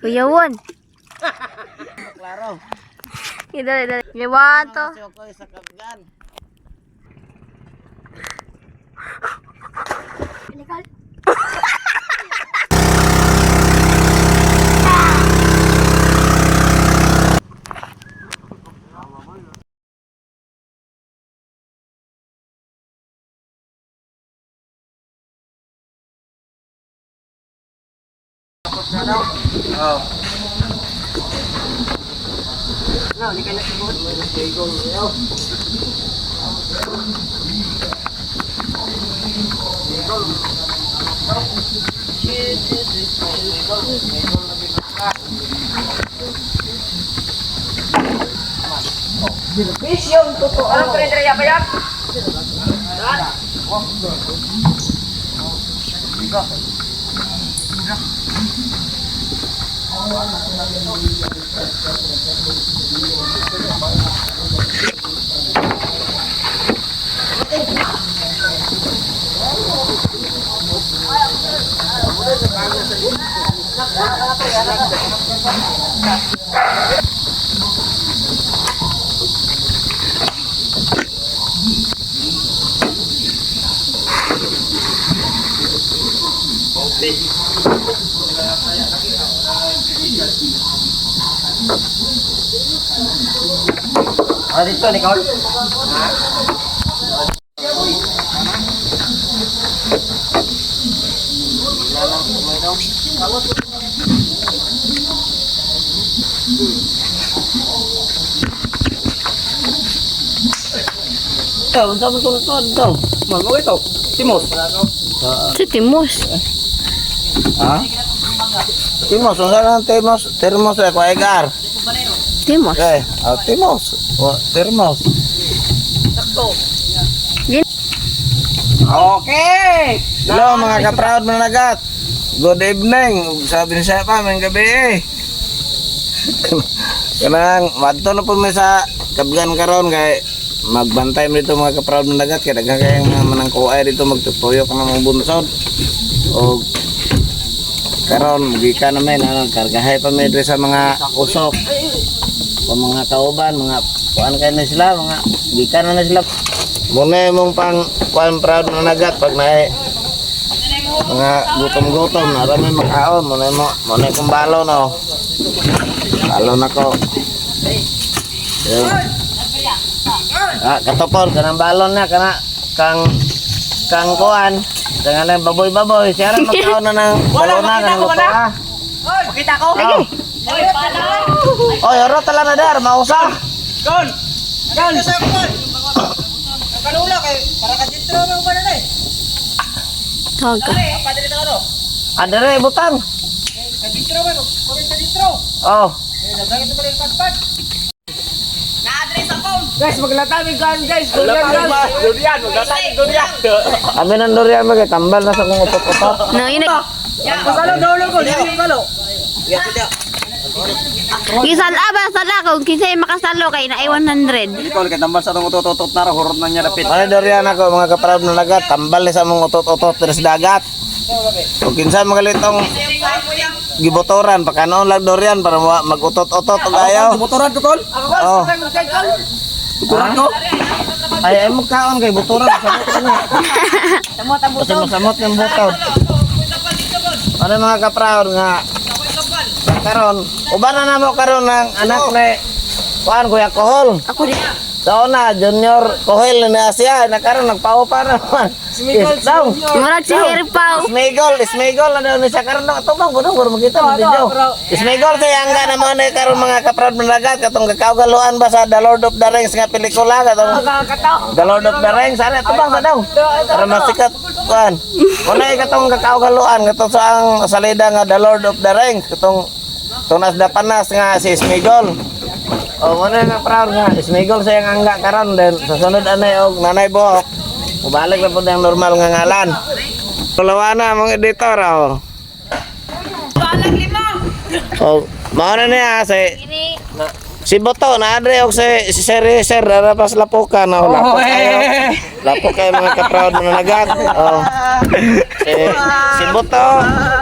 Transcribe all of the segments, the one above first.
Kuya Won. Klaro. Dali, dali. Okay, one, two. Chokoy sa Kabgan. Oh. Ah, dito, Nicole. Ikaw, unsa man tong to? Mo ito. Timos. Si Timos. Ha? Timos, unsa nang timos? Termos eh, kuegar. Timos. Okay, oh, timos. Oh, termos. Gin- Okay! Hello mga ka-proud mananagat. Good evening. Sabi ni siya pa, may gabi eh. Kanang madto na po mi sa Kabgan karon kay magbantay mi dito mga ka-proud mananagat kay daghan kayong mga manangkuay dito, magtutuyok ng mga bunsod. Og karon mugikan na mi ano, kargahay pa mi diri sa mga usok. O mga kauban, mga kuan kay na sila, mga gikan na na sila. Muna mong pang kuan, proud mananagat, pag naay mga gutom-gutom na rami makaon, muna mo muna kong balon, oh. Balon ako. Yun. Ah, katopol kanang balon na kana kang kang kuan kang anang baboy-baboy siya ra magkaon na ng balon na kanang luto ah. Pakita ko. Lagi. Oy, pala. Oy, oro tala na dar, mausa. Gol. Gol. Kanula kay para ka dito na ba na eh. Tawag ka. Padre ta ano? Adere butang. Ka dito ba no? Kunin sa dito. Oh. Eh, dagdagan ito pa rin pagpag. Na-address ang phone. Guys, maglatami kan guys. Durian guys. Durian, maglatami durian. Kami nang durian magay tambal na sa kong utot-utot. No, yun. Pasalo dolo ko, dili palo. Gisala ba sala kung kinsay makasalo kay na ay 100. Nicole, kay tambal sa itong utot-utot na raw, hurot na niya lapit. Ano durian ako mga kaparab na lagat, tambal sa mong utot-utot tres dagat. Kung kinsa mga litong gibotoran, pakanoon lang durian para mag-utot-utot og ayaw. Butoran ko, tol? Oh. Butoran ko? Ay, ay mo kaon kay butoran sa na. Kasi masamot ng butod. Ano mga kapraon nga karon, uban na namo karon ng anak ni kuan Kuya Kohol. Ako din. Sa una, Junior Kohol na siya, na karon nagpaupa na naman. Smigol, daw. Murag si Herpaw. Smigol, Smigol na daw ni siya karon nang atubang kuno kuno makita mo video. Smigol sa yangga na mo ni karon mga kaprod managat katong kakaugaluan ba sa The Lord of the Rings nga pelikula katong The Lord of the Rings ana atubang sa daw. Para masikat kuan. Una katong kakaugaluan katong sa ang salida nga The Lord of the Rings katong tunas da panas nga si Smigol. O muna nga proud nga Smigol sa yang angga karon, then sa sunod anay og Nanay Buhok. Mubalik na pud ang normal nga ngalan. Pulawa na mga editor oh. Oh, mao na niya si si Boto na adre og si si Sir Sir dara pas lapokan oh, lapok kayo. Lapok kayo mga ka-proud mananagat. Oh. Si si Boto.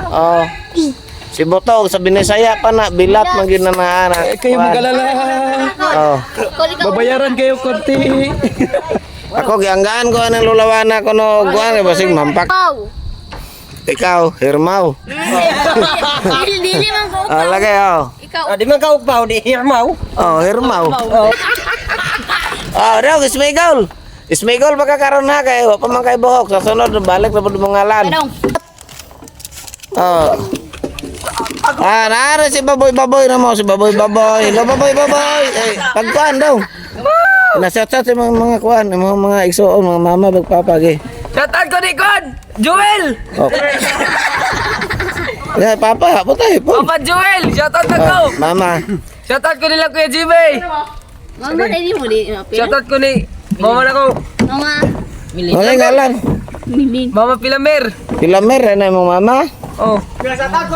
Oh. Si Si Boto sa Binisaya pa na bilat man gyud na naa na. Eh, kayo mag-alala. Oh. Babayaran kayo konti. Ako gianggaan ko anang lulawana ko no kuan kay basig mampak. Pau. Ikaw, Hermaw. Dili man ko. Ah, lagay oh. Ikaw. Di man ka ugpaw, di hirmaw. Oh, Hermaw. Oh, daw Ismigol. Ismigol baka karon ha kay wa pa man kay buhok. Sa sunod balik na pud mangalan. Anong? Oh. Ah, naara si Baboy Baboy na mo, si Baboy Baboy. Hello Baboy Baboy. Eh, pagkuan daw. Nasat-sat sa mga kuan, mga igsoon, mga mama bagpapagi. Shout out ko ni Kon! Joel! Oh. Ya, papa, putay po. Papa Joel! Shout out na ko! Oh, mama. Shout out ko nila Kuya Jimmy! Mama ready mo di. Shout out ko ni Mama na ko! Mama. Ano ngalan? Milin. Mama Pilamer! Pilamer na imong mama. Oh.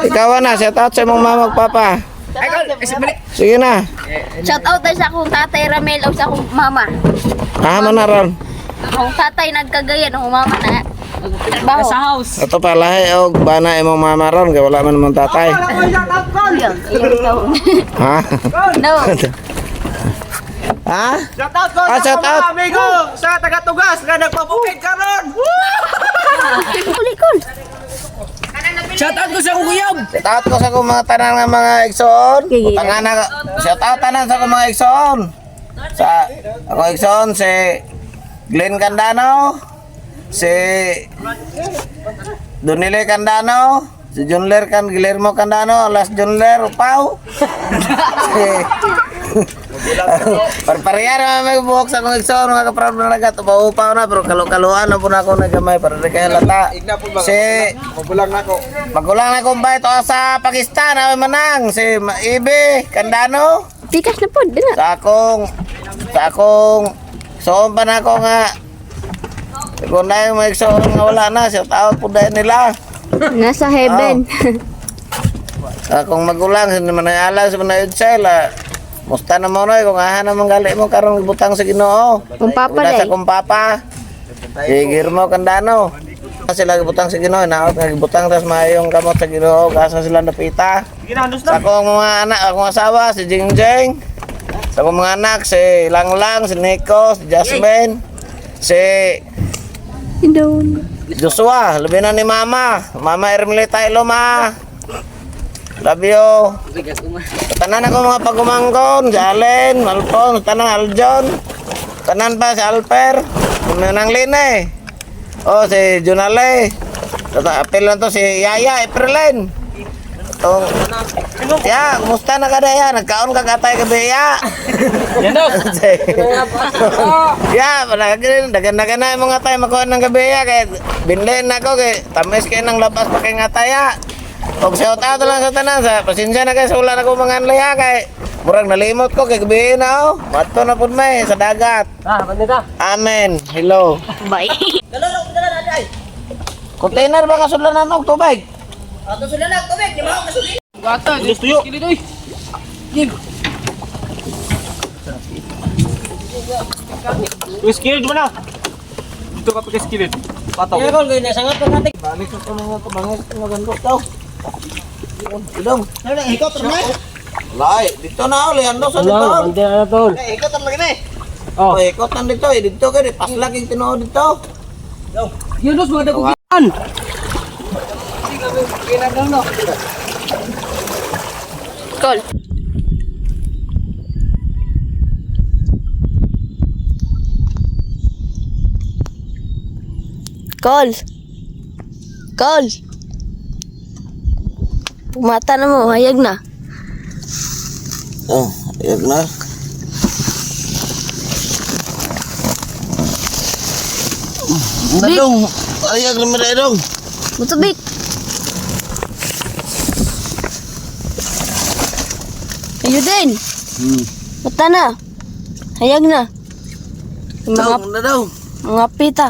Ikaw na, shout out sa imong mama ug papa. Ay, Kon! Balik! Sige na. Shout out tayo sa akong tatay Ramel o sa akong mama. Ah, man na ron. Akong tatay nagkagayan, akong mama na. Trabaho. Sa house! Ato pa lahi og bana imong mama ron kay wala man imong tatay. Ayun, ayun, ikaw. Ha? No. Ha? Shout out ko Ah, sa shout mga out. amigo sa taga-tugas nga nagpabukid karon. Kulikol. Shout out ko sa akong kuyab! Shout out ko sa akong mga tanan nga mga igsoon. Sige. Utang na shout out tanan sa akong mga igsoon. Sa ako igsoon si Glenn Candano, si Donile Candano, si Junler Can Guillermo Candano, alas Junler Upaw. Si Parpareha na may buhok sa akong igsoon mga kaproud na nagat upaw-upaw na pero kalu-kaluan na po na ako nagamay para di kayo lata. Si Magulang nako. Magulang na kong to sa Pakistan, ay manang si Ibe Candano. Tikas na po, di na. Sa akong soon pa na ako nga. Kung na yung mga igsoon nga wala na, shout out po dahil nila. Nasa heaven. Sa akong magulang, si Manay Alang, si Manay Udsel, ah, musta na mo noy, kung aha naman gali mo karong butang sa Ginoo. Kung papa Una sa day. kong papa. Si Guillermo Candano. Sila gibutang sa Ginoo, naot nga gibutang tas maayong kamot sa Ginoo, asa sila napita. Sa akong mga anak, akong asawa, si Jingjing. Sa akong mga anak, si Langlang, si Nico, si Jasmine, si Doon. Joshua, labi na ni Mama. Mama Ermelita Iloma. Love you. Tanan ako mga pagumangkon, si Allen, Malpon, tanan Aljon. Tanan pa si Alper, Manang Line. Oh, si Junale. Tata, apel lang to si Yaya, Eprelen. Itong, ya, kumusta na ka na ya? Nagkaon ka katay gabi ya. Ya, palagi dagan-dagan na yung mga tayo makuha ng gabi ya. Kaya binlin ako kay tamis kayo ng labas pa kay nga taya. Og shout out lang sa tanan sa pasensya na kay sa wala na ko mga anlay ha kay murag nalimot ko kay gabi na oh. Mato na pud may sa dagat. Ah, bandita! Amen. Hello. Bye. Container ba kasudlan og tubig? Gata! Tuyo! Kilid oy! Skilled mo na. Dito ka pagka skilled. Pataw. Balik ko mga kabangis magandok daw. Idong. Ikot na. Lai, dito na oh, liando sa dito. na tol! Ikot lagi ni. Oh, ikot na dito, eh, dito kay paslag yung tinuod dito. Yun, dos, mga dagugian! Call. Call. Call. Pumata na mo, hayag na. Oh, ayag na. Nadong, ayag na dong. Mutubik. Ayo din. Mata na. Hayag na. Yung Mga, Dong, na dong. mga pita.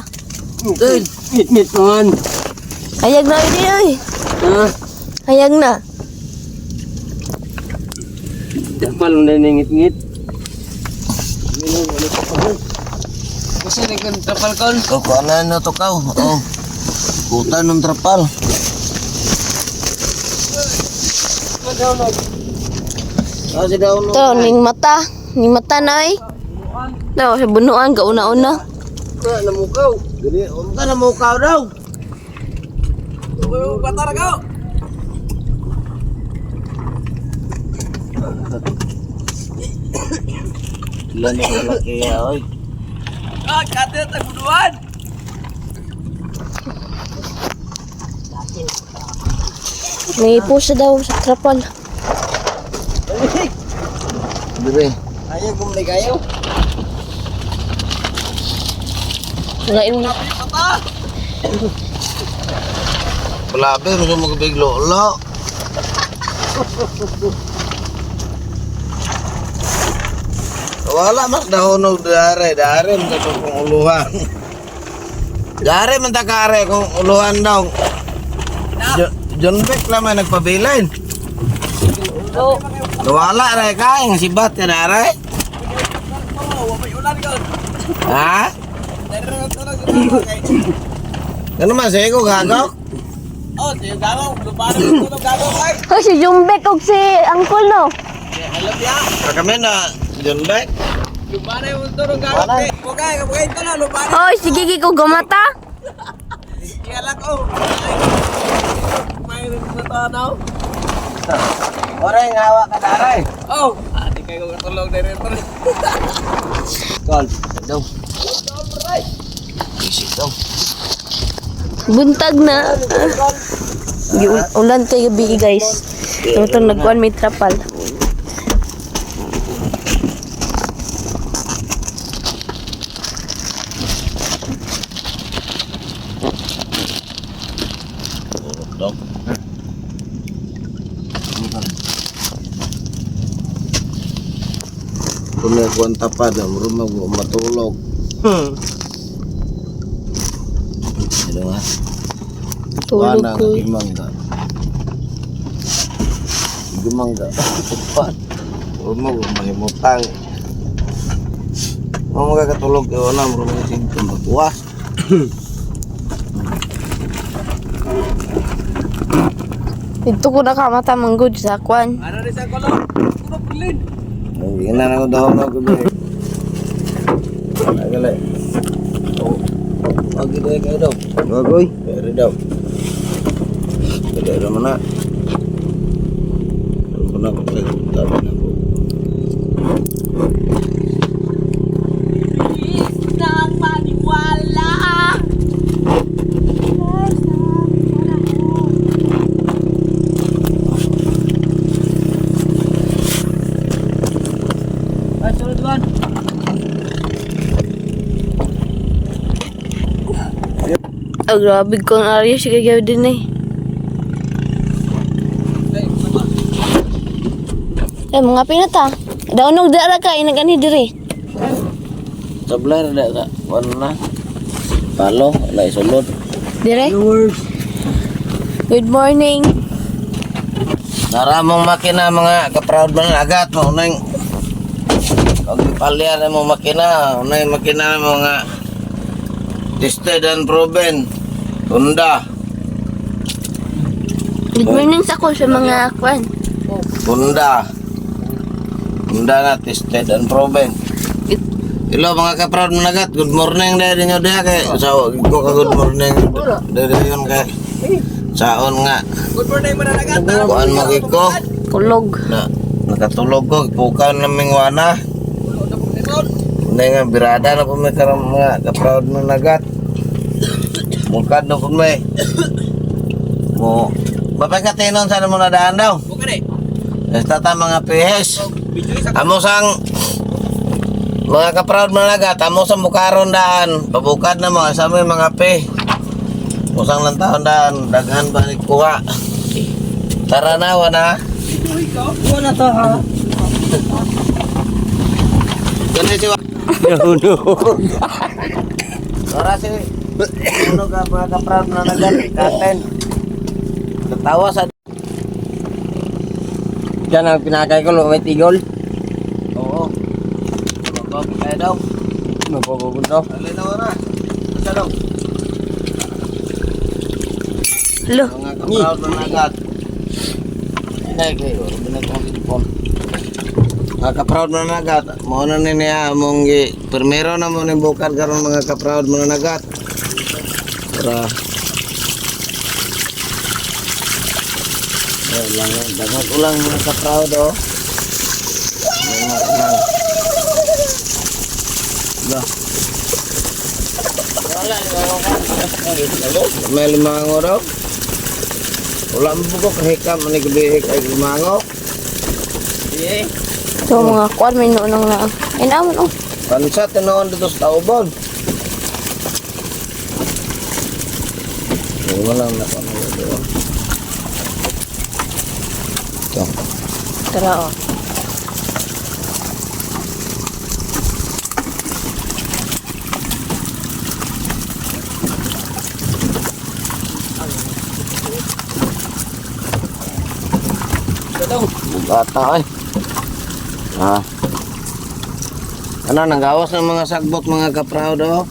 Dun. Ngit-ngit man! Hayag na yun oy. Ah, Hayag na. Dapat na ngit-ngit. Kasi nagkantrapal kon. Ikaw, kuha na to kaw. Oh. Kuta ng trapal. Oh, si Daunog. To, ning mata. Ning mata na eh. To, sa bunuan, kauna-una. Namukaw. Dili, um ka namukaw daw. Batar ka. Ilan na kalaki ya, oy. Ah, kate ta bunuan. May pusa daw sa trapal. Dire. Ayaw gumlay kayo. Ngayon na. Pata. Palabi, mo mo biglo lo. Wala mas dahonog dare, dare man ta kung uluhan. Dare man ta kare kung uluhan daw. John Beck lang may nagpabilin. Wala ra kay ang sibat ka dare. Oh, may ulan ka. Ha? Ano man sa ko gagaw? Oh, siyo gagaw. Luparan ko gagaw kay. Hoy, si Jumbek og si Uncle no. Alam ya. Kami na John Beck. Luparan yung tulog gagaw kay. Bugay, bugay ito na luparan. Hoy, si Gigi ko gumata. Ialak oh. May sa tanaw. Ore nga hawa ka dare. Oh, ate kayo katulog na rin. Kol, daw. Isip daw. Buntag na. Ulan kay gabi guys. Ito nagkuan may trapal. Dok. Kung may kwenta pa, dam, rumag, matulog. Ano nga? Tulog Wala ko. nga, gimangga. Gimangga. Upat. Rumag, mahimutang. Mga makakatulog, eh, wala, rumag, sige, magkuwas. Dito ko nakamata manggod sa kwan. Ano rin sa kolong? Kuno pulin. Hindi na ako daw na gabi. Nagalay. Oh. Wag kayo daw. Wagoy. Pero daw. Pero mo na. Ano na ko tabi na ko. Nang maniwala. Ay, sunod man. Oh, grabe kong area siya kagaw din eh. Eh, mga pinata. Daunog dara ka, inagani diri. Tablar da ka. Wala na. Palo, wala isulod. Dire? Good morning. Nara mong makina mga kaproud man agat mo nang og ipalyar mo makina, unay makina mo nga tested and proven. Honda. Good morning sa ko sa mga kwan. Honda. Honda na tested and proven. Hello mga kaproud managat, good morning dahil ninyo diha kay sa ko ka good morning dahil yun kay saon nga Good morning mananagat. kuan mo ko Kulog. na nakatulog ko pukaw naming wana. Hindi nga birada na po may karon mga kaproud managat. Mukad na po may mo mapagkatinon sana mo nadaan daw. Bukan eh. Basta ta mga pihes. Video sa Amo sang mga kaproud managat, amo sa mukaron daan, pabukad na mo sa may mga pe. Usang lang taon daan, daghan ba ni kuha. Tara na, wana. Wala to ha. Ganun si No, no. Ora si ano ka mga kaproud managat, katen. Tatawa sa Diyan ang pinakay ko, may tigol. Oo. Magbago tayo daw. Mapapupunto. Alin na ora. Sa daw. Lo. Mga kaproud managat. Dai kayo, binatong telefon. Mga kaproud mananagat, mao na ni niya among gi primero na mo ni bukad karon, mga kaproud mananagat. Para ay, lang, daghang ulang, mga kaproud, oh. Mga ulang. Ba. May limango raw. Wala mo po ko kahikam ani gabi kay limango. So mga kuan may noonang na. Ay naman oh. Pansa tinuon dito sa Taubon. Hindi mo lang na kung ano doon. Ito. Tara oh. Bugata ay. Ah. Ano, nanggawas ng mga sagbot, mga kaproud, oh.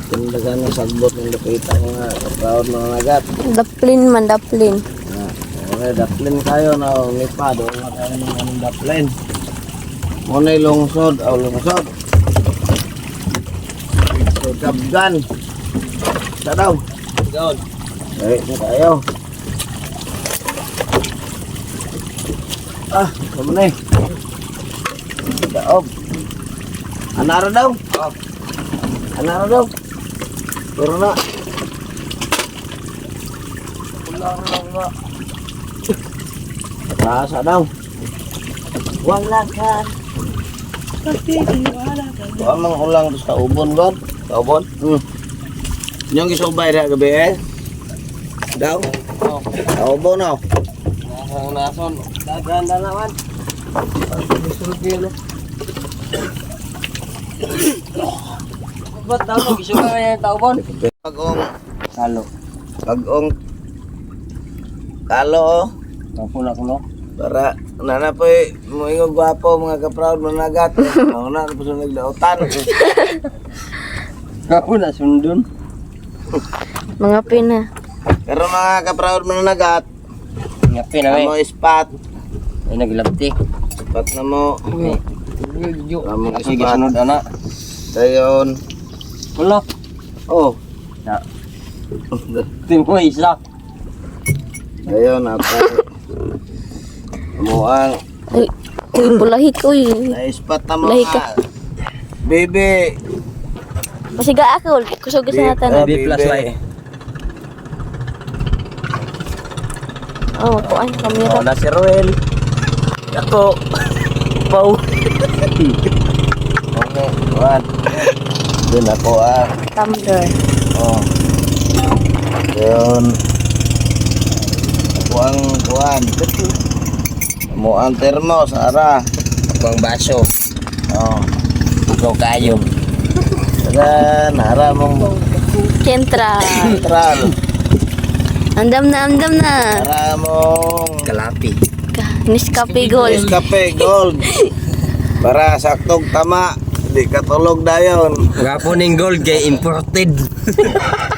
Tindagan ng sagbot ng lupita, mga kaproud, mga nagat. Daplin man, daplin. Ah, okay, daplin kayo na oh, nipa doon na kayo ng anong daplin. Muna lungsod, oh, lungsod. So, Kabgan. Sa daw. Gaon. Eh, ito tayo. Ah, kamu na eh. Daog. Anara daw. Anara daw. Pero na. Rasa daw. Wala ka. Wa mang ulang sa ubon god. Sa ubon? Yung gisubay ra gabi eh. Daw. Sa ubon oh. Ang nason. Dagan na naman. Ba't daw no? Gusto ka yung taubon? Bagong Halo. Bagong kalo oh. Tapo na ko no. Para nana po eh, moingo gwapo, mga kaproud managat. Mao na po sa nagdaotan. Ako na sundon. Mga pina. Pero mga kaproud mananagat, Ngapi na amo spot. Ay naglabti. Spot na mo. Amo Sige spot. sunod ana. Dayon. Wala. Oh. Na. Timo isa. Dayon apa. Amo ang Uy, uy pulahi ko uy. na-spot na mo. Lahi ka. Baby. Masiga ako, kusog sa natan. B plus Y. Oh, kuan kamera. Oh, na si Ruel. Ako. Pau. Okay, one. Dun ako ah. Tumbler. Oh. Yun. Ako ang kuan. Mo ang termos, ara. Ako ang baso. Oh. Ikaw kayo. Dagan, ara mong Kentra. central. Andam na, andam na. Ara mong Kalapi. Nescafe Gold. Nescafe Gold. Para saktog tama, di katulog dayon. Gapo ning gold kay imported.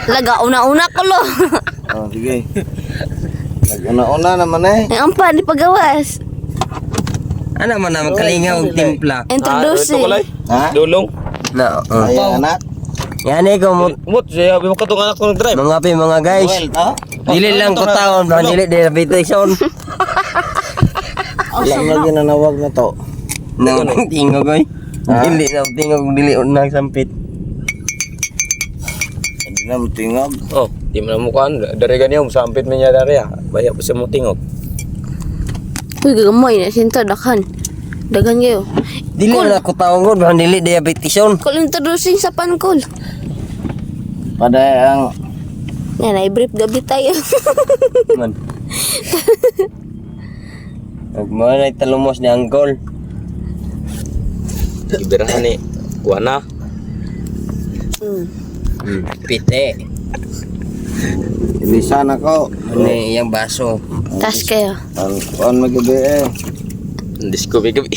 Laga, una-una ko lo. Oh, sige. Nag-una-una naman eh. Ang ampa, di pagawas. Ana man na magkalingaw og timpla. Introduce eh. Ha? Dulong. Na. Ay, anak. Yan eh ko mo Mut, siya mo katong anak ko nag-drive. mga pi mga guys. Well, to? Dili lang ko taon, dili diabetes on. Ilang na ginanawag na to. Nang tingog oy. Dili na tingog dili unang sampit. Hindi na mo tingog. Oh, di mo na mukhaan. Dari ganyan, sampit mo niya dari ah. Baya pa sa mo tingog. Uy, gagamay na sinta daghan. Daghan kayo. Dili na ko taon gud, dili diabetes on. Kul introducing sa pankul. Paday ang Yan, ay brief gabi tayo. Man. Ug mo na talumos ni angkol. Ibirahan ni. Kuha na. Pite. ilisan ako. Ano iyang baso. Tas kayo. Ang kuan magabi eh. Disco gabi.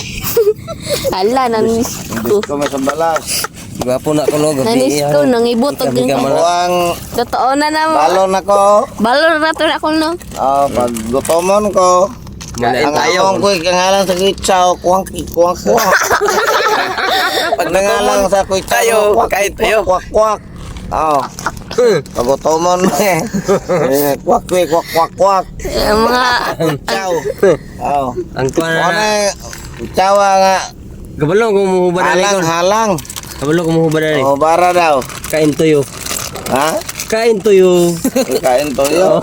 Hala, nanis ko. Ko may sa balas. Gwapo na ko no gabi. Nanis ko, nangibot og Gabi ka man Ako ang Totoo na na mo. balon ako. Balon na to na ako no. Ah, pag gutomon ko, Ang tayo. Ang kuy ngalan sa kitsaw, kuwang kuwang kuwang. Pag nangalan sa kuy Tayo, kuwak, kain tayo. Kuwak kuwak. Oo. Pagutomon mo eh. Kuwak kuwak kuwak kuwak kuwak. Ang mga Chow. Oo. Ang kuan Ano na. eh, chow nga Kabalo kung muhuba na halang halang. Kabalo kung muhuba na Oh, bara daw. Kain tuyo. Ha? Kain tuyo. Kain toyo.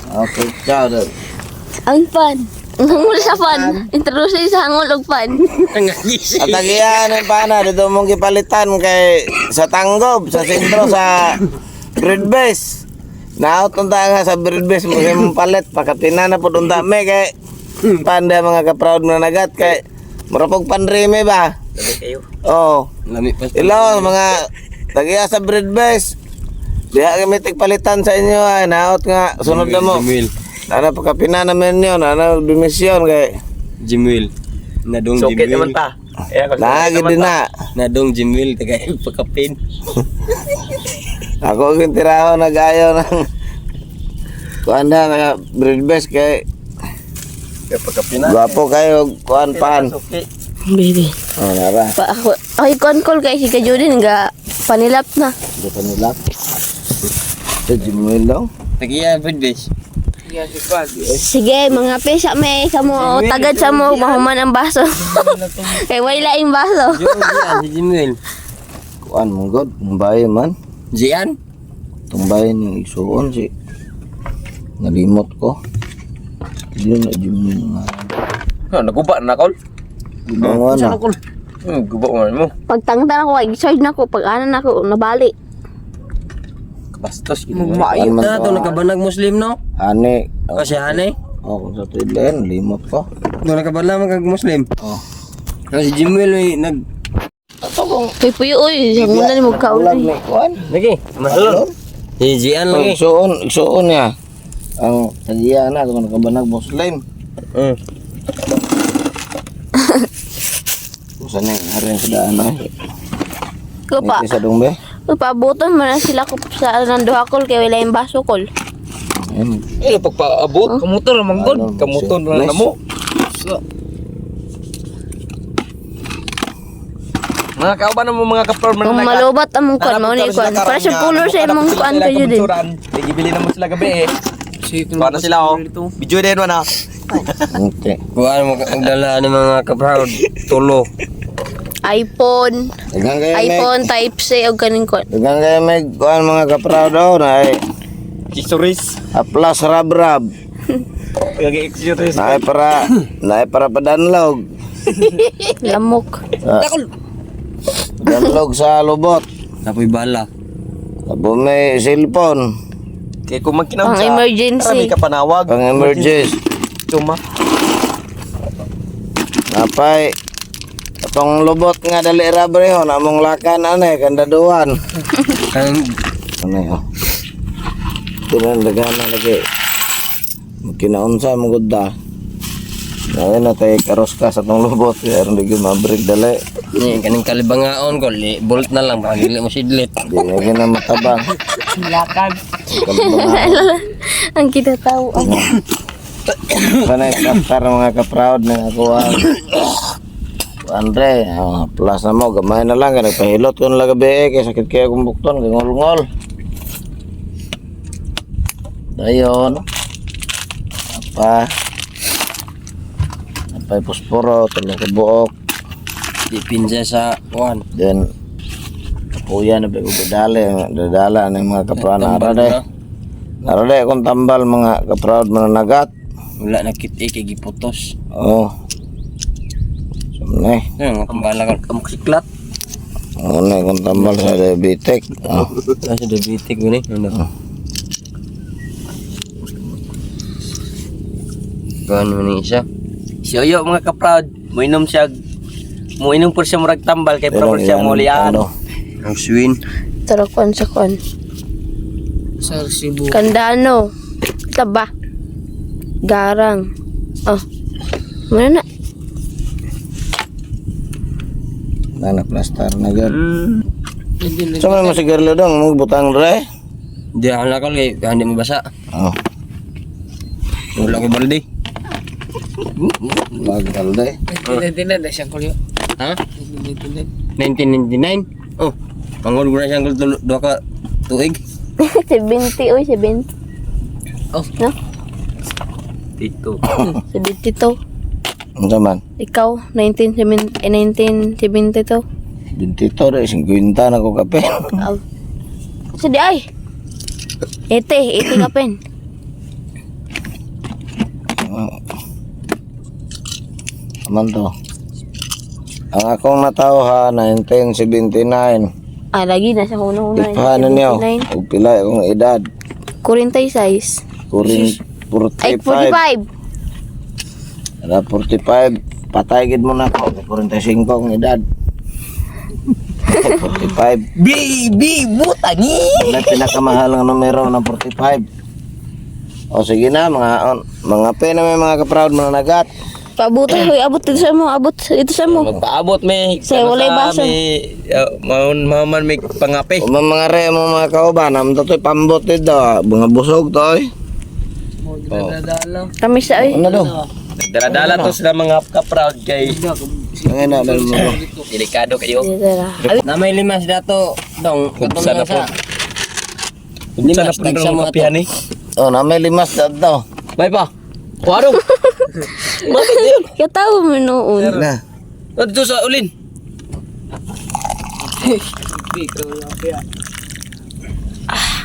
Okay, chow daw. ang pan. Ang hangol sa pan. Introduce sa hangol og pan. Ang agis. At tagiyan ang pana dito mong gipalitan kay sa Tanggob, sa sentro sa Bread Base. Naot unta nga sa bread base mo mong palit pakapina na pud unta me kay panda mga ka-proud mga nagat kay murapog panrime ba? Kayo. Oh. Lami pa. Hello mga tagiya sa bread base. Diha kami tigpalitan sa inyo ay naot nga sunod na mo. Jimwil. Ana pakapina namin yun, ana dimisyon kay Jimwil. Nadong Sukit Jimwil. naman ta. Eh, ako, lagi sukit naman din ta. na. Nadong Jimwil tagay pagkapin. Ako ang tiraho nag-ayaw ng kuan na nga bread base kay Kaya pagkapina. gwapo kayo kuan pan. Suki. Baby. Oh, nara. Pa ako ay kon call kay si Kajudin nga panilap na. Di pa nila. Sa Jimuel daw. Tagiya food base. Sige, mga pesa may sa mo tagad sa mo mahuman ang baso. Kay wala yung baso. Jian si Jimwil. Kuan mo god, tumbay man. Jian. Tumbay ni isuon si nalimot ko. Hindi na Jimuel nga. Ha, naguba na kol. Gubawa na. Guba man mo. Pagtangtang ako, ay charge na ko pag ana na ako nabali. Bastos gid. Kuan man Na to, to nakabanag Muslim no? Ani. Oh, Kasi ane. oh, kung sa tuidlen, limot ko. Do nakabanag man kag Muslim. Oh. Kasi Jimwil may nag Kay puyo oy, sa muna ni mo Ulag kaon. ni kuan. Lagi. Masulon. Si Jian lagi. Isuon, isuon niya. Ang tagiya na kung nakabanag Muslim. Kung saan yung hari sa daan ay. Ko pa. Sa dongbe. Paabuton man na sila ko sa nanduha kol kay wala yung baso kol. Ayun. Eh, pagpaabot, kamuton naman gud, Ano, kamuton si- na mo. Mga kauban mo mga kaproud Kung malubat among kuan mao ni kuan. Para sa color sa imong kuan kayo din. Gibili na mo sila gabi eh. Kuan na sila oh. Video din na. Okay. Kuan mo ang dala ni mga ka-proud tulo. iPhone, Daghang kayo may iPhone type C og kaning kuan. daghang kayo may kuan mga kaproud oh, na ay Accessories. aplas rab-rab. Gagi accessories. Naay para naay para padanlog. Lamok. Ah, Danlog sa lubot. Tapoy bala. Tapos may cellphone Kay kung magkinam Pang siya, emergency. Marami ka panawag. pang emergency. Tuma. Napay atong lubot nga dali ra bre ho namong lakan anay kandaduan. Ang Ano oh. Tinan daghan na lagi. Kinaunsa mo gud da. Ngayon na tayo karos ka sa tong lubot kaya aron di gyud mabreak dali. ni kaning kalibangaon ko li bolt na lang baka dili mo sidlit. Di na gyud na matabang. Lakad. Ang kinatawa. Sana kastar mga ka-proud na ako ang Andre, oh, plus na mo, gamay na lang, kaya nagpahilot ko nila gabi eh, kaya sakit kaya akong bukton, kaya ngol-ngol. Dayon. Apa? Apay posporo, tulong ka buok. Di pinsa sa kuan. Then, kapuya na ba ko dadali, dadala ng mga ka-proud. Nara de. Nara de, akong tambal mga ka-proud mga nagat. Wala na kit eh, kay giputos. Oh. Sumne. Ano nga tambala ko. Kamusiklat. Ano kung tambal sa diabetic. Oh. Nasa diabetic ko ni. Ano? Kuan mo ni isa. Si Oyo mga ka-proud, moinom siya moinom po siya murag tambal kay Pero proper siya yan, molian. ano, Ang swin. Tara kuan sa kuan. Kandano. Taba. Garang. Oh. Muna na. Na na plastar na gud. So may mo sigarilyo dong, mo butang dre. Di ako nakol kay hindi mabasa. Oh. Wala ko balde. Magbalde. 1999 na siyang kulyo. Ha? 1999. 1999? Oh, pangol ko na siyang duha ka tuig. 70, oy, 70. Oh. No? Dito. 72. Unsa man? Ikaw, 1970, eh, 1972. 22 rin, 50 na ko kape. Aw. Sa di ay. Ete, ete ka pen. Aman to. Ang akong natawha, 1979. Ah, lagi na sa una-una. Ipaano niyo? Og pila akong edad? 46. Kurin Ay, 45. 45. Ala, 45. Patay gid mo na ako. 45 akong edad. 45. Baby, buta ni. Wala pinakamahal ang numero ng 45. O sige na, mga mga pe na may mga kaproud mga nagat. Paabot hoy, abot dito sa mo, abot dito sa mo. Magpaabot may Sa walay baso. May maman may pangape. O mga re, mga mga kauban, am to to'y pambot dito. Mga busog to oy. Dala. Kami sa oy. Ano do? Nagdala-dala to sila mga ka-proud kay Ang ina dal mo. delikado kayo. Dito ra. Na may limas dato dong. Kubsa na po. Kubsa na po ng kapihan eh. O na may limas dato. Bye pa. Kuwaro. Bakit yun? Katawa mo noon. Na. Dito sa ulin.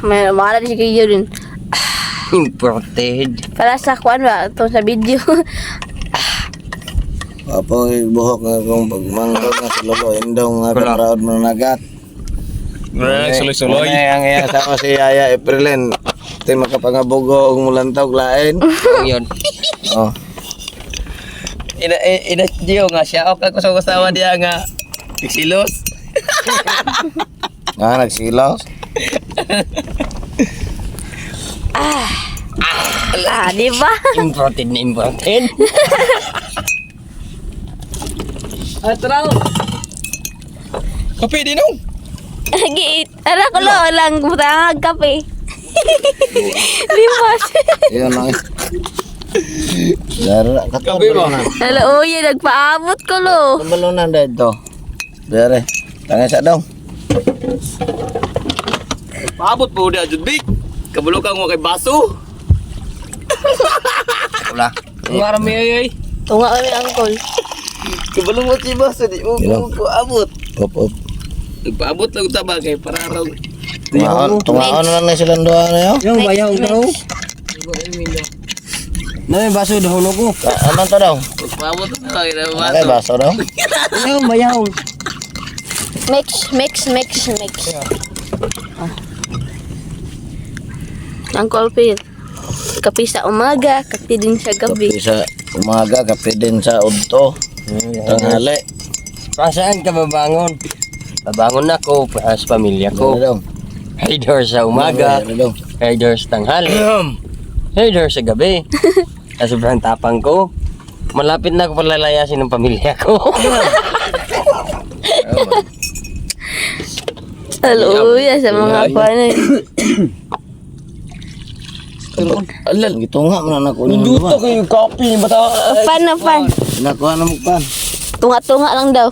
May mahala di si kayo din. Imported. Para sa kuan ba to sa video. Apo buhok nga kung pagmangkot nga sa lolo indong nga kaproud mga nagat. Suloy-suloy. Ano ang iya sama si Yaya Aprilin. Ti makapangabugo og mulantaw lain. Yun. Oh. Ina ina Gio nga siya okay ko sa asawa diya nga silos. Ah, nagsilaw. Ah, di ba? Imported na imported. Ah, tara. Kape din nung. Gi, ara ko lo lang butang kape. Limas. Iyon lang. Dara Kape ba? Hala, oy, nagpaabot ko lo. Tumalunan dito. Dere. Tangay sa dong. Paabot po di ajud big. Kabulo ka mo kay baso. Wala. Marami ay ay. Tunga kami uncle. Kabulo mo si baso di mo Ilang? ko abot. Op op. Nagpaabot lang ta ba kay para raw. Tungaon, tungaon na lang na silang duha na yo. Yung bayaw daw. Na may baso daw ko. Aman to daw. Nagpaabot na kay Okay, baso daw. Yung bayaw. Mix, mix, mix, mix. Ah. Uncle Phil. Kape sa umaga, kape din sa gabi. Kape sa umaga, kape din sa udto. Tanghali. Pasaan ka babangon? Babangon ako para sa pamilya Dere ko. daw. Rider sa umaga, Dere daw. rider sa tanghali, rider sa gabi. Sa sobrang tapang ko, malapit na ako palalayasin ng pamilya ko. Hallelujah sa mga kuan. Alal, gitunga man na ako nung duha. kayo kape ni bata. Pan na pan. Nakuha na mo pan. Tunga-tunga lang daw.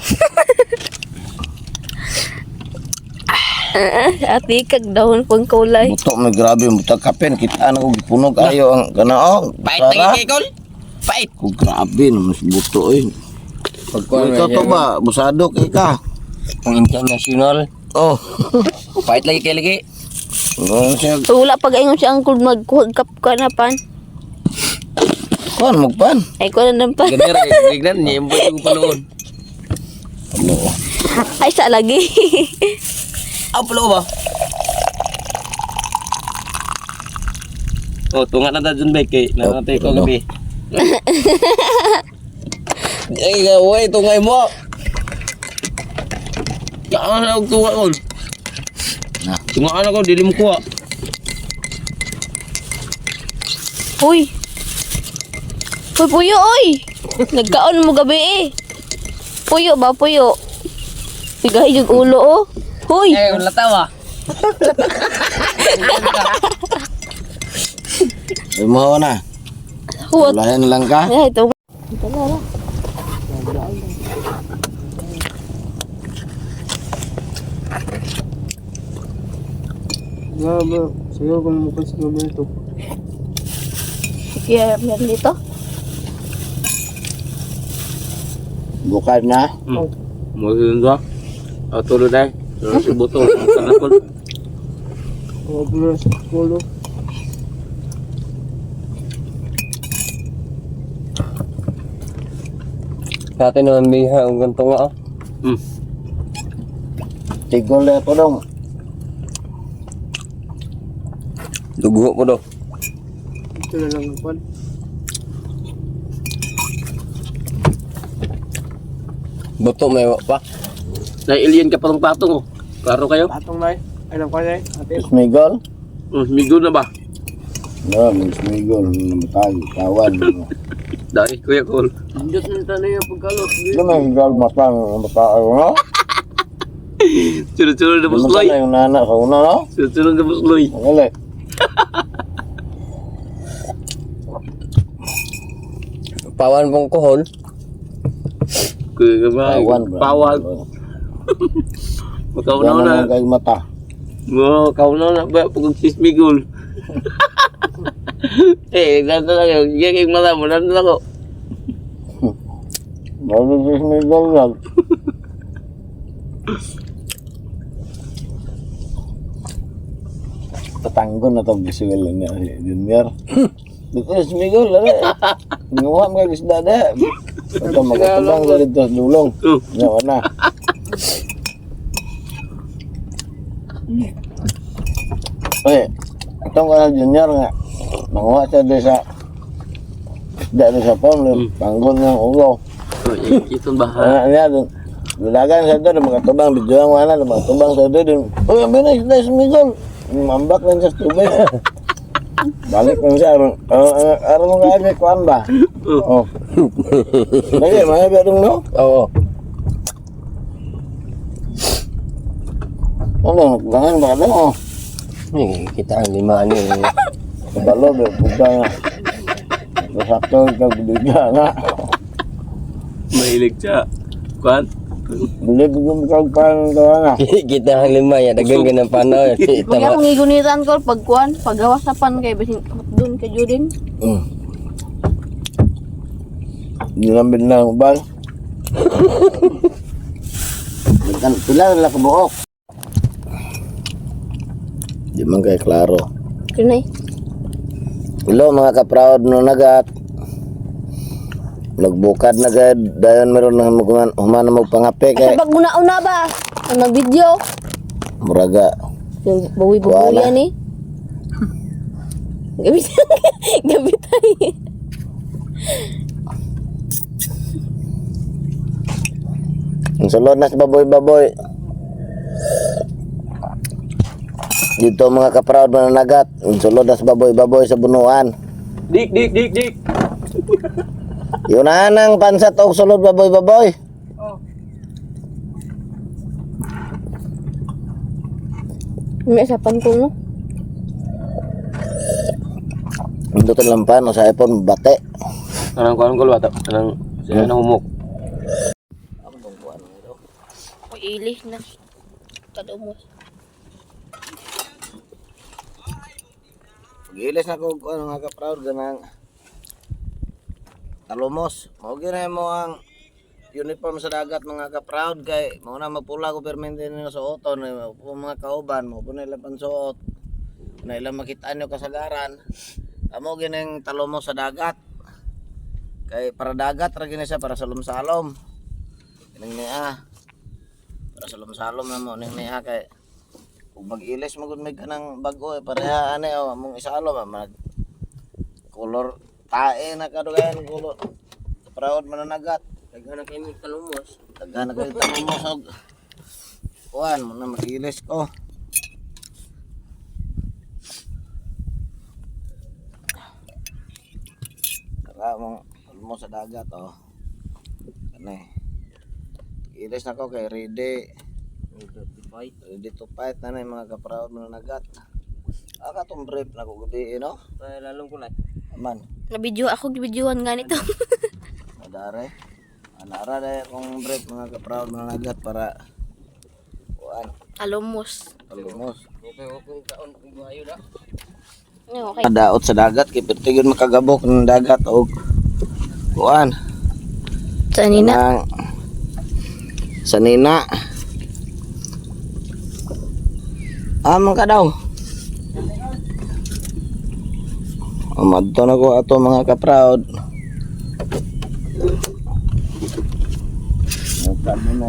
Ah, Ati kag dahon pang kulay. Buto may grabe buta kape kita na ko gipunog ayo ang kana oh. Pait Sara. lagi kay Kol. Pait. Ko grabe naman si buto eh. Pagkuan Ikaw to ba busado kay ka. Ang international. Oh. Pait lagi kay lagi. Ano siya Wala pag ingon si Uncle magkuhag kap ka na pan. kuan magpan. Ay ko na ng pan. Ganyan ra gignan niya yung buhay ko paloon. Ay sa lagi. Ah, palo ba? Oh, tunga na ta dun ba kay nanatay ko gabi. Ay, gaway tungay mo. Kaan na og tunga ko. Na. Tungaan ako dili mo kuha. Uy. Uy, puyo, oy. Nagkaon mo gabi eh. Puyo ba, puyo? Pigahi yung ulo, oh. Huy. Eh, wala tawa. Mo na. What? Layan lang ka. Ay, ito. Ito na lang. Grabe, siguro kung mukha sa gabi ito. Kaya meron dito. Bukad na. Mo ba? O tulo dai. Tulo si buto. Kanakol. O, pero sa kulo. Sa atin naman biha ang ganito nga oh. Tigol na po dong. Dugo po do. Ito na lang ang kwan. Buto may wa pa. Nailian ka patong patong oh. Klaro kayo? Patong na eh. Ay, lang kwan eh. Ate. Smigol? Migo na ba? No, may smigol. Namatay. Tawan. Dai kuya kol. Diyos na tanay ang pagkalo. Ano may gol mata mata no? Sunod-sunod na Namatay busloy. na yung nana sa una no? Sunod-sunod na busloy. Ang gali. Pawan pong kuhol. Kuya ka ba? Pawan. Bro. Pawan. Makaunaw Wala na. na kay mata. Mo, kaunaw na ba pag sismigol. Eh, ganito lang yun. Yan kay mata mo, nandun ako. Bago si smigol lang. Tatanggon na to gisuwel niya si Junior. Dito si Smigol, ano eh. Nguha mga isda na. Ito magatubang sa dito sa dulong. Oh. Yawa na. Oye, itong ka Junior nga. Manguha siya doon sa isda doon sa pond, panggon ng ulo. Oh, itong baha. Ano niya doon. Dulagan sa doon, mga tubang, bidyoan mo na, mga tubang sa doon. Uy, ang bilis, isda, sumigol. Mambak lang siya sa tubig. Balik lang siya, aron, aron, aron mo kaya kuan ba? Oh. Lagi, mga berong no? Oo. Ano, naglangan ba ka oh? Ay, kita ang lima ano eh. Kabalo, be, buga nga. Sakto, kagbigya nga. Mahilig siya. Kuan? Bilib yung kagpan gawa nga. Kita ang lima ya dagan ka ng panaw. Kuya, Tama. kung igunitan ko, pagkuan, paggawas sa pan kay basin dun kay Judin. Nilambin na ang ubal. Pila na lang kabuok. Di man kay klaro. Kinay. Hello mga ka-proud no nagat. Nagbukad na gad dayon meron nang human human mo pangape kay Ay, pag una-una ba? Ang nag-video. muraga. Yung bawi-bawi Wala. yan eh. Gabi gabi tayo. Ang sulod na sa baboy-baboy. Dito mga ka-proud mga nagat, ang sulod na sa baboy-baboy sa bunuan. Dik, dik, dik, dik. Yun na ang pansat og sulod baboy-baboy. May isa pan ko no. Indutan lang pa no sa iPhone bate. Anong kuan ko bata? Anong sila na humok. Uy, ilis na. Kadumos. Gilis na ko ano mga ka-proud ganang talumos. Mao gyud na mo ang uniform sa dagat mga ka-proud kay mao na magpula ko permente nila sa oton eh, po mga kauban mo po nila pansuot na ilang makita nyo kasagaran amo gining talumos sa dagat kay para dagat ra gini siya para sa salom-salom kining niya para sa salom-salom na mo ning niya kay kung mag-ilis mo gud may kanang bago eh pareha ani oh among isalom ah, mag color tae na kadugayan color proud mananagat. Daghan na kayo talumos. Daghan na kayo talumos og kuan mo na mag-ilis ko. Tara mong talumos sa dagat oh. Kani. Ilis na ko kay ready. Ready to fight na na yung mga kaproud mananagat. Ah, katong brief na ko gabi eh, no? Lalong kulay. Aman. Na-video ako, gibidyohan nga nito. Adare. Anara dahil akong break mga kaproud mga nagat para kuan Alumos. alumos. Ano, okay. Daot sa dagat kay perti gyud makagabok ng dagat og kuan. Sa nina. Nang sanina. Amang ka daw. Umadto na ko ato mga kaproud. Mutan mo na.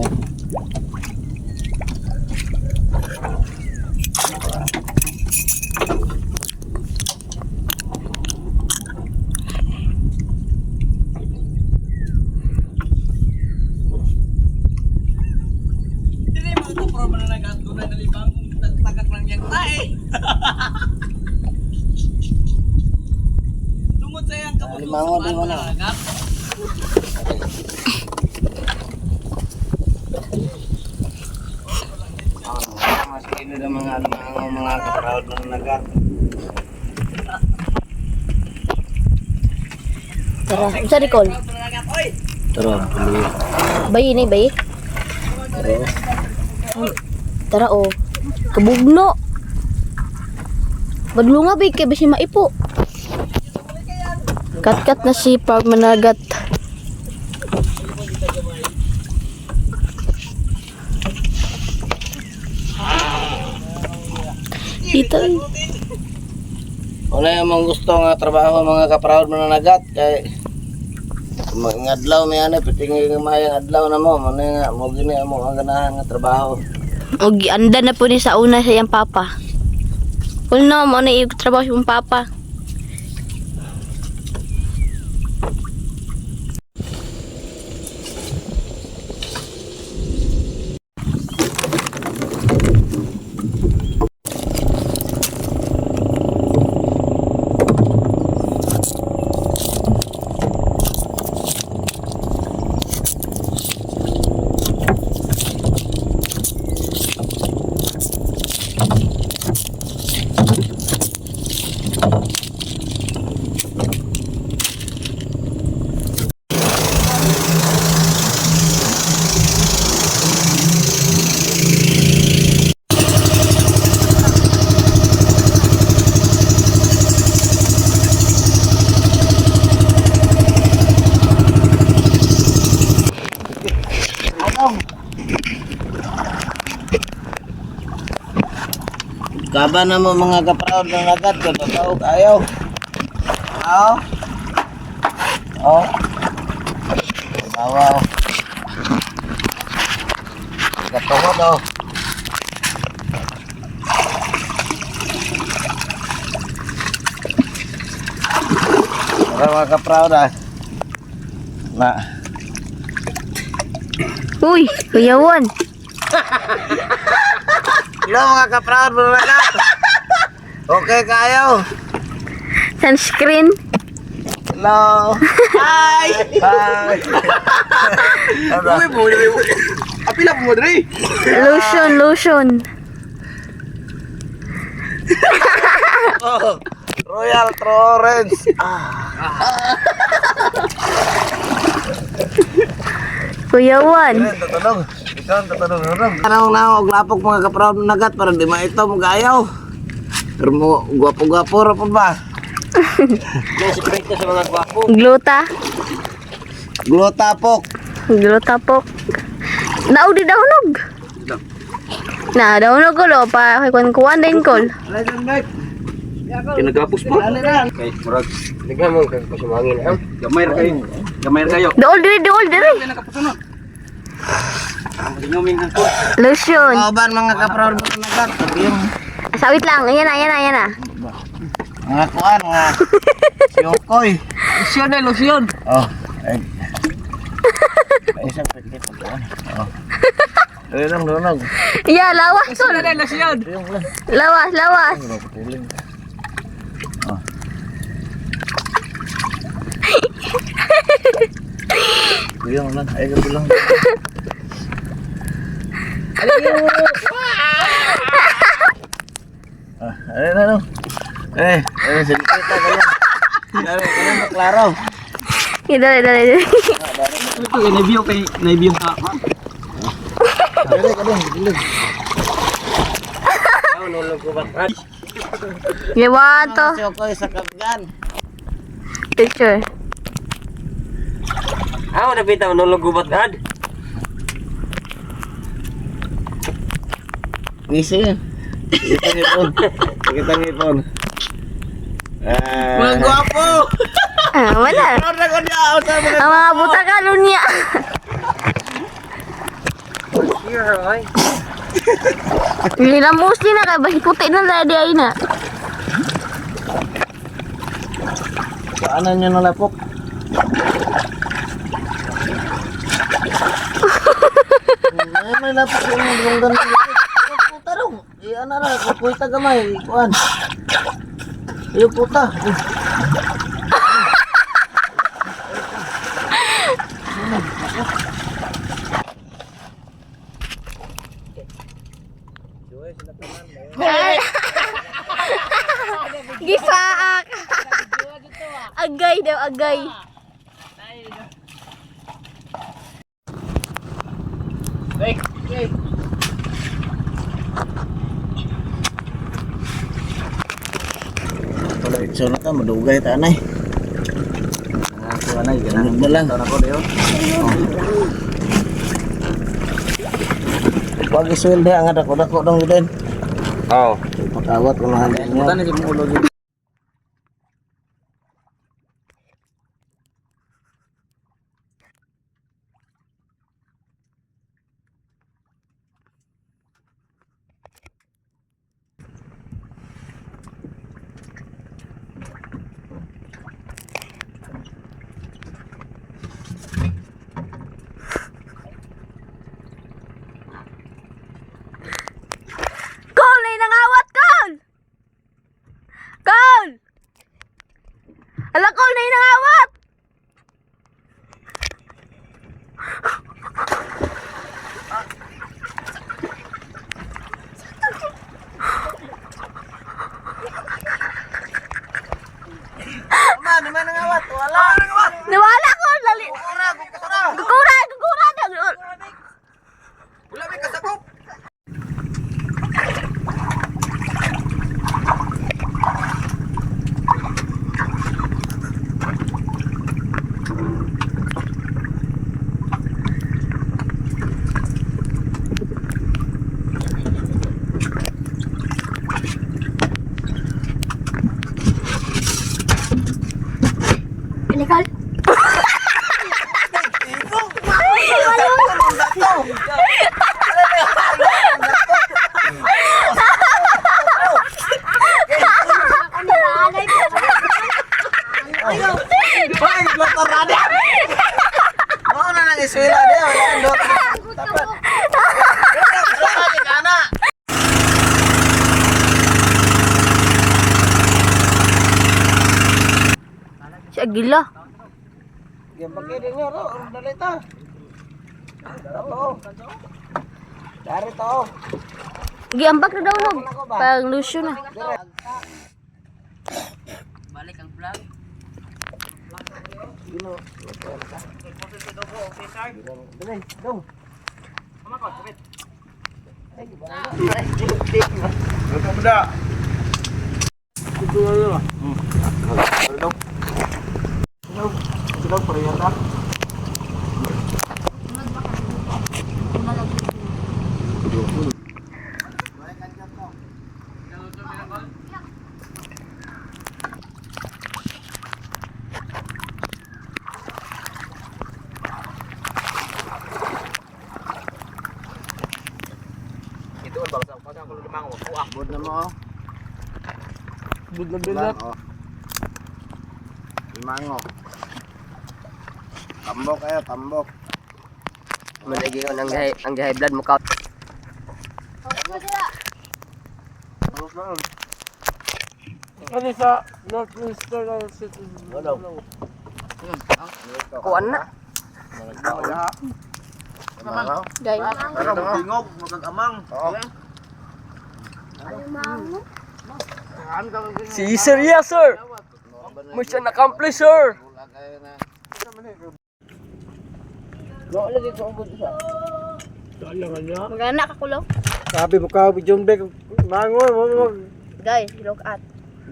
Dili mga kapro mananagat ko na nalibang kung tagak lang yang tae. Tungod sa iyang kabusog Alimango, sa di mo na. mananagat. Mas kino na mga alimango mga kaproud mga nagat. Tara. Sa recall. Tara, tuloy. Bayi ni, bayi. Tara oh. Kabugno. Badlunga bay kay basi maipo. Katkat na si Park Managat. Dito eh. Wala yung mga gusto nga trabaho mga kaproud mga nagat kay mga adlaw may ano pwede nga mayang adlaw na mo mo nga mo gini mo ang ganahan nga trabaho. Og anda na po ni sa una sa iyang papa. Kuno mo na yung trabaho sa iyang papa. Kaba na mo mga kaproud ng nagat kay babaw ayaw. Aw. Oh. Bawaw. Katungod oh. Tara mga kaproud ah. Na. Uy, kuyawan. Hello mga kaproud mga nagat. Okay kayo. Sunscreen. Hello. Hi. Hi. Uy, buli. Apila po mo dre. Lotion, lotion. Oh, Royal Torrens. Ah, Kuyawan. tatanong. Ikaw ang tatanong. Tatanong. Anong na og lapok mga kaproud nagat para di maitom gayaw. Pero mo gwapo-gwapo ra pa ba? Secret na sa mga gwapo. Gluta. Glutapok. Gluta po. Nao di dahunog. Na, dahunog ko lo pa kay kuan kuan din kol. Kinagapos po. Kay murag nagha mo kay pasumangin ha. Gamay ra kayo. Gamay ra kayo. Dool diri, dool diri. Lotion. Kauban mga kaproud mga nagat. Yung Sawit lang. Ayan na, ayan na, ayan na. mga kuan mga siyokoy. Lotion na lotion. Oh, ay. Ay, isang pwede pa kuan. Oh. Dali lang, dali. Yeah, lawas kol. Lotion na lotion. Lawas, lawas. Piling. Oh. Kuyang lang, ay gabi lang. Ah, ay na no. Eh, ay sige kita ka lang. Dali, kanang klaro. Okay, dali, dali, dali. Ito, na-view kay na-view sa Dali, kadong, dali. Okay, one, two. Chokoy sa kapgan. Picture. Ah, napita manulog gubat gad. Ngisi. Kita ngipon. Kita ngipon. Ah. Mga gwapo. Ah, wala. Proud na ko niya. Sa mga Ang mga buta ka, lunya. Nilamos din na kay bahin puti na na di ay na. Paano nyo nalapok? Ay, may lapok yung lunggan. Puta raw. Eh, ano na, kukuita gamay. Kuan. Iyo puta. Gisaak. Agay daw, agay. Diretso na ka, madugay ta anay. Sunod na lang. Wag isweldo ang dako-dako dong guden. Oh. Pakawat ko lang niya. Call na nangawat, call! Call! Ala, call na nangawat! Ma, di man nangawat. Wala. Nawala ko, lali. Kukura, kukura. Gugura, gugura. Wala may kasakop. Illegal. Ay, motor ada. Mao na nang iswela dia, wala ang dot. Dapat. Ana. Si Aguila. Gambake din nyo, ro. Dali ta. Oo. Dari to. Giambak na daw no. Pang lusyo na. Dali, dong. Bud na mo. Oh. Bud na bilat. Oh. Limango. Tambok ayo, tambok. Malagi ko ang gahay blood mo ka. Ano sa Northminster City? Kuan na. Gay. Tingog, magagamang. Oo. Si sir, yes sir. Mission accomplished, sir. Magana ka kulo. Sabi mo ka, John Beck, mangoy, mo mo Guys, look at.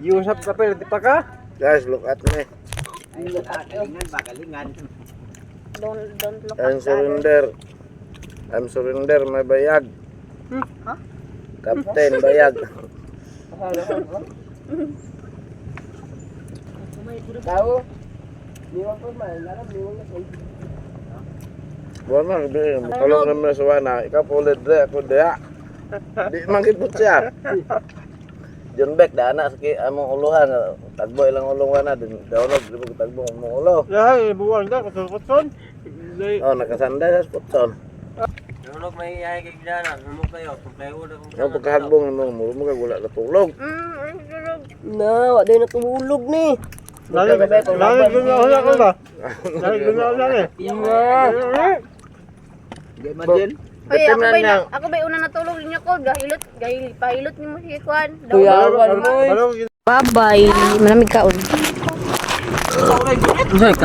Yusap ka pa, di pa ka? Guys, look at me. Don't look I'm at the other. surrender. I'm surrender, my bayag. Huh? Captain Bayag. Buwan na, sabi, makalong naman sa wana. Ikaw po ulit dre, ako daya. Di man kipot siya. John Beck, dana sa among uluhan. Tagbo ilang ulong wana, din daunog, di mo tagbo among ulo. Lahat, buwan na, kusol-kusol. Oh, nakasanday sa spotson. Tulog may iyahe kay Gidana. Lumog kayo. Kung plywood akong Ang pagkahagbong mo, muro mo kagula na tulog. Na, wala na tumulog ni. Lagi gumahula ko ba? Lagi gumahula eh. Hoy, ako ba ako ba una natulog niya ko? Gahilot, gahil pahilot nimo si Kwan. Kuyawan mo eh. Bye-bye. Malamig kaon. Tulog.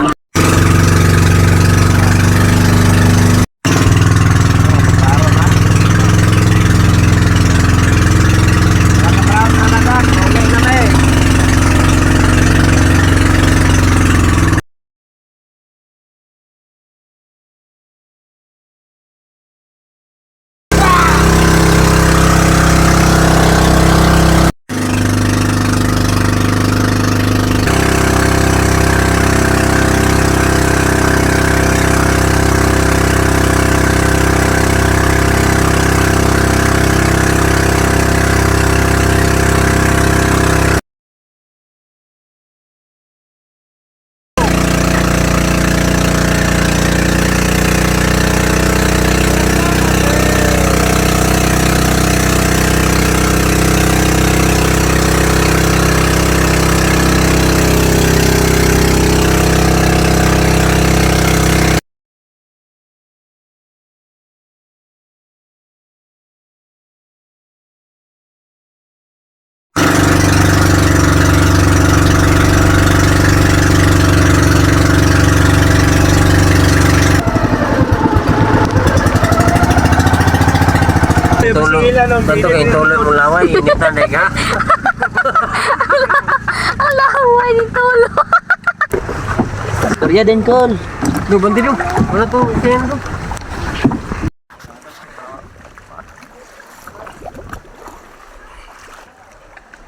Tanto kay tulog mo laway. Initan na ka. Ala, haway ni tulo. Storya din kol. Do banti do. Wala to. Siyan do.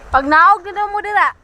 Pag naog gid mo dira.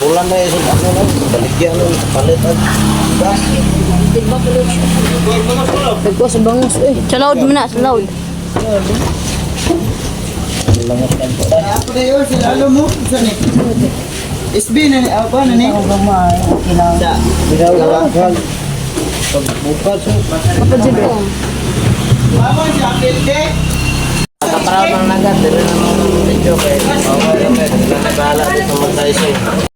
Bulan na isod ako lang, baligyan lang, palit ang gas. Nagko sa bangus eh. Sa loud mo na, sa loud. Ako na yun, sila alam mo. Saan eh? SB na ni, ako na ni. Mama, si Apple de. Kapraw ng nagat, dili na naman ang video kay. Okay, okay, dili na bahala dito magkaiso.